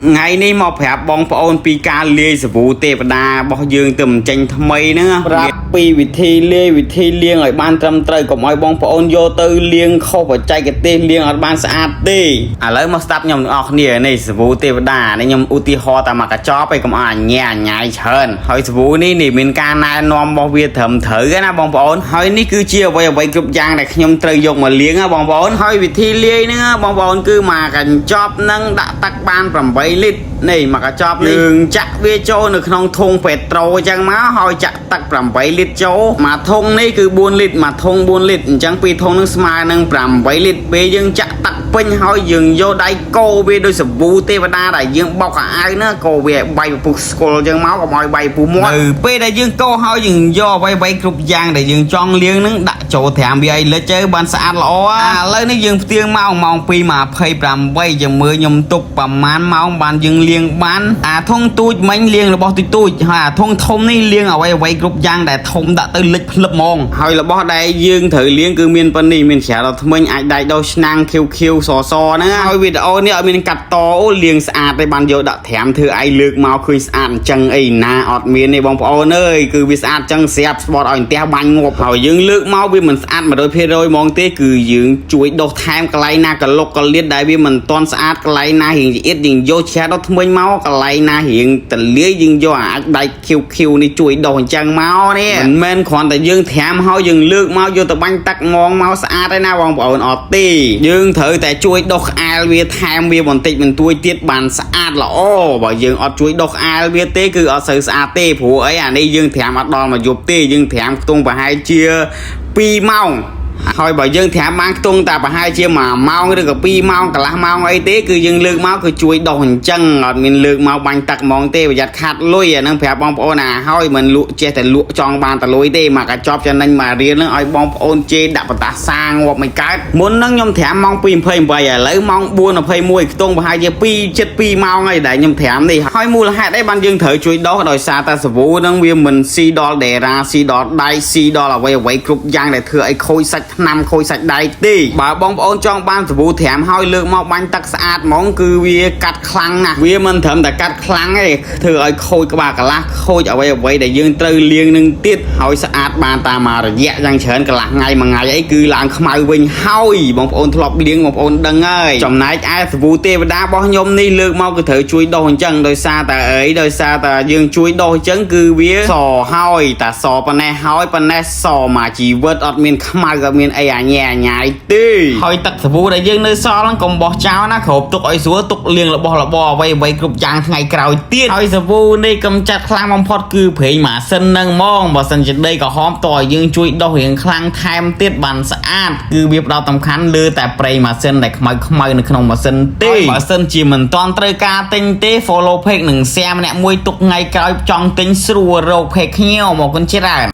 ថ្ងៃនេះមកប្រាប់បងប្អូនពីការលាយសាប៊ូទេវតារបស់យើងទៅមិនចេញថ្មីហ្នឹងណាប្រាប់ពីវិធីលាយវិធីលាងឲ្យបានត្រឹមត្រូវកុំឲ្យបងប្អូនយកទៅលាងខុសបច្ចេកទេសលាងអត់បានស្អាតទេឥឡូវមកស្ដាប់ខ្ញុំទាំងអស់គ្នានេះសាប៊ូទេវតានេះខ្ញុំឧទាហរណ៍តែមកកញ្ចប់ឯងកុំឲ្យអញ្ញាអញ៉ៃច្រើនហើយសាប៊ូនេះនេះមានការណែនាំរបស់វាត្រឹមត្រូវណាបងប្អូនហើយនេះគឺជាអ្វីអ្វីគ្រប់យ៉ាងដែលខ្ញុំត្រូវយកមកលាងណាបងប្អូនហើយវិធីលាយហ្នឹងណាបងប្អូនគឺមកកញ្ចប់ហ្នឹងដាក់ទឹកបាន8លីត្រនេះមកកញ្ចប់នេះយើងចាក់វាចូលនៅក្នុងធុងពេត្រូអញ្ចឹងមកហើយចាក់ទឹក8លីត្រចូលមួយធុងនេះគឺ4លីត្រមួយធុង4លីត្រអញ្ចឹងពីរធុងហ្នឹងស្មើនឹង8លីត្រពេលយើងចាក់ទឹកពេញហើយយើងយកដៃកូរវាដូចសាប៊ូទេវតាដែលយើងបោកខោអាវណាកូរវាឲ្យបែកពពុះស្គល់អញ្ចឹងមកកុំឲ្យបែកពពុះមាត់នៅពេលដែលយើងកូរហើយយើងយកអ្វីៗគ្រប់យ៉ាងដែលយើងចង់លាងហ្នឹងដាក់ចូលត្រាំវាឲ្យលិចទៅបានស្អាតល្អឥឡូវនេះយើងផ្ទៀងម៉ោងម៉ោង2:28ចាំមើលខ្ញុំទុកប្រហែលម៉ោងបានយើងលាងបានអាធុងទូចមិញលាងរបស់ទូចទូចហើយអាធុងធំនេះលាងអ្វីអ្វីគ្រប់យ៉ាងដែលធំដាក់ទៅលិចភ្លឹបហ្មងហើយរបស់ដែលយើងត្រូវលាងគឺមានប៉ុណ្នេះមានច្រាលដល់ធ្មេញអាចដៃដោះឆ្នាំងខៀវខៀវសសហ្នឹងហើយវីដេអូនេះអត់មានកាត់តអូលាងស្អាតទេបានយកដាក់ត្រាំធ្វើឯងលើកមកឃើញស្អាតអញ្ចឹងអីណាអត់មានទេបងប្អូនអើយគឺវាស្អាតអញ្ចឹងស្រាប់ស្បត់ឲ្យផ្ទះបាញ់ងាប់ហើយយើងលើកមកវាមិនស្អាត100%ហ្មងទេគឺយើងជួយដុសថែមកន្លែងណាកលុកកលៀតដែលវាមិនទាន់ស្អាតកន្លែងណារៀងចៀតយើងយកច្រាដល់ធ្មេញមកកន្លែងណារៀងតលាយយើងយកអាចដៃខៀវខៀវនេះជួយដុសអញ្ចឹងមកនេះមិនមែនគ្រាន់តែយើងត្រាំហើយយើងលើកមកយកទៅបាញ់ទឹកងងមកស្អាតទេណាបងប្អូនអត់ទេយើងត្រូវតែជួយដុសក្អែលវាថែមវាបន្តិចបន្តួចទៀតបានស្អាតល្អបើយើងអត់ជួយដុសក្អែលវាទេគឺអត់សូវស្អាតទេព្រោះអីអានេះយើងត្រាំអត់ដល់មួយយប់ទេយើងត្រាំខ្ទង់ប្រហែលជា2ម៉ោងហើយបើយើងត្រាំបានខ្ទង់តែប្រហែលជា1ម៉ោងឬក៏2ម៉ោងកន្លះម៉ោងអីទេគឺយើងលើកមកគឺជួយដុសអញ្ចឹងអត់មានលើកមកបាញ់ទឹកហ្មងទេប្រយ័ត្នខាត់លុយអាហ្នឹងប្រាប់បងប្អូនណាហើយមិនលក់ចេះតែលក់ចង់បានតលុយទេមកកញ្ចប់ចំណេញមករៀលហ្នឹងឲ្យបងប្អូនជេរដាក់បតាសាងាប់មិនកើតមុនហ្នឹងខ្ញុំត្រាំម៉ោង2:28ឥឡូវម៉ោង4:21ខ្ទង់ប្រហែលជា2 7 2ម៉ោងហើយដែលខ្ញុំត្រាំនេះហើយមូលហេតុអីបានយើងត្រូវជួយដុសដោយសារតែសាប៊ូហ្នឹងវាមិនស៊ីដល់ដេរ៉ាស៊ីដល់ដៃស៊ីដល់អ្វីអ្វីគ្រប់យ៉ាងដែលធ្វើឲ្យខូចសាច់ថ្នាំខូចសាច់ដែកទេបើបងប្អូនចង់បានសាប៊ូត្រាំហើយលើកមកបាញ់ទឹកស្អាតហ្មងគឺវាកាត់ខ្លាំងណាស់វាមិនត្រឹមតែកាត់ខ្លាំងទេធ្វើឲ្យខូចក្បាលកន្លះខូចអ្វីអ្វីដែលយើងត្រូវលាងនឹងទៀតហើយស្អាតបានតាមមួយរយៈយ៉ាងច្រើនកន្លះថ្ងៃមួយថ្ងៃអីគឺឡើងខ្មៅវិញហើយបងប្អូនធ្លាប់លាងបងប្អូនដឹងហើយចំណែកឯសាប៊ូទេវតារបស់ខ្ញុំនេះលើកមកគឺត្រូវជួយដុសអញ្ចឹងដោយសារតែអីដោយសារតែយើងជួយដុសអញ្ចឹងគឺវាសហើយតែសប៉ុណ្ណេះហើយប៉ុណ្ណេះសមកជីវិតអត់មានខ្មៅអត់មានអីអាញ៉ែអាញ៉ៃទេហើយទឹកសាប៊ូដែលយើងនៅសល់ហ្នឹងកុំបោះចោលណាគ្របទុកឲ្យស្រួលទុកលាងរបស់របរអ្វីអ្វីគ្រប់យ៉ាងថ្ងៃក្រោយទៀតហើយសាប៊ូនេះកំចាត់ខ្លាំងបំផុតគឺប្រេងម៉ាស៊ីនហ្នឹងហ្មងបើសិនជាដីក្រហមតឲ្យយើងជួយដុសរៀងខ្លាំងថែមទៀតបានស្អាតគឺវាផ្ដោតសំខាន់លើតែប្រេងម៉ាស៊ីនដែលខ្មៅខ្មៅនៅក្នុងម៉ាស៊ីនទេបើសិនជាមិនទាន់ត្រូវការទិញទេ follow page និង share ម្នាក់មួយទុកថ្ងៃក្រោយចង់ទិញស្រួលរក page ខ្ញុំអរគុណច្រើន។